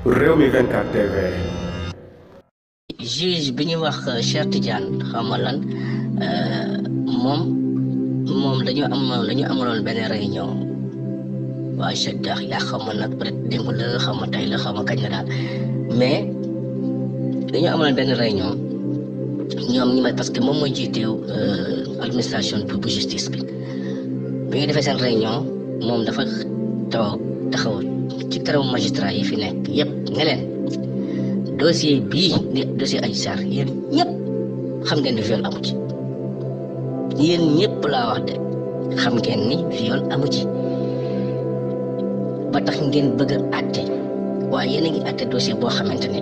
Rewmi 24 TV. juge bi ñuy wax Cheikh Tidiane xam nga lan moom dañu amaloon benn réunion waa Cheikh Dak yaa xam ma nag peut-être démb la xam ma tey la xam ma kañ la daal mais dañu amaloon benn réunion ñoom ñi may parce que moom mooy jiite administration bu justice bi ñu defee seen réunion moom dafa taxaw ci kanamu magistrat yi fi nekk yëpp ne leen dossier bii di dossier Adji Sarr yéen ñëpp xam ngeen ni viol amu ci yéen ñëpp laa wax de xam ngeen ni viol amu ci ba tax ngeen bëgg a àtte waaye yéen a ngi àtte dossier boo xamante ne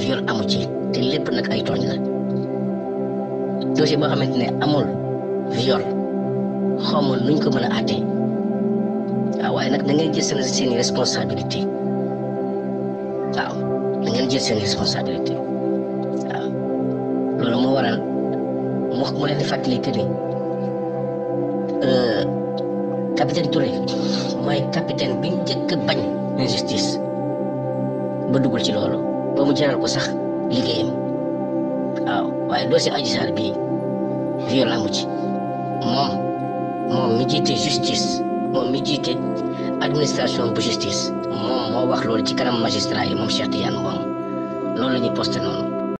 viol amu ci te lépp nag ay tooñ la dossier boo xamante ne amul viol xamul nuñ ko mën a àtte waaw waaye nag da ngeen jël seen responsabilité waaw da ngeen jël seen responsabilité waaw loolu moo waral mu leen di fàttali que ni capitaine Touré mooy capitaine bi njëkk bañ injustice ba duggul ci loolu ba mu jaral ko sax liggéeyam waaw waaye dossier Adji Sarr bii viol amu ci moom mi jiite justice moom mi jiite administration bu justice moom moo wax loolu ci kanam magistrat yi moom Cheikh Tidiane moom loolu la ñuy posté noonu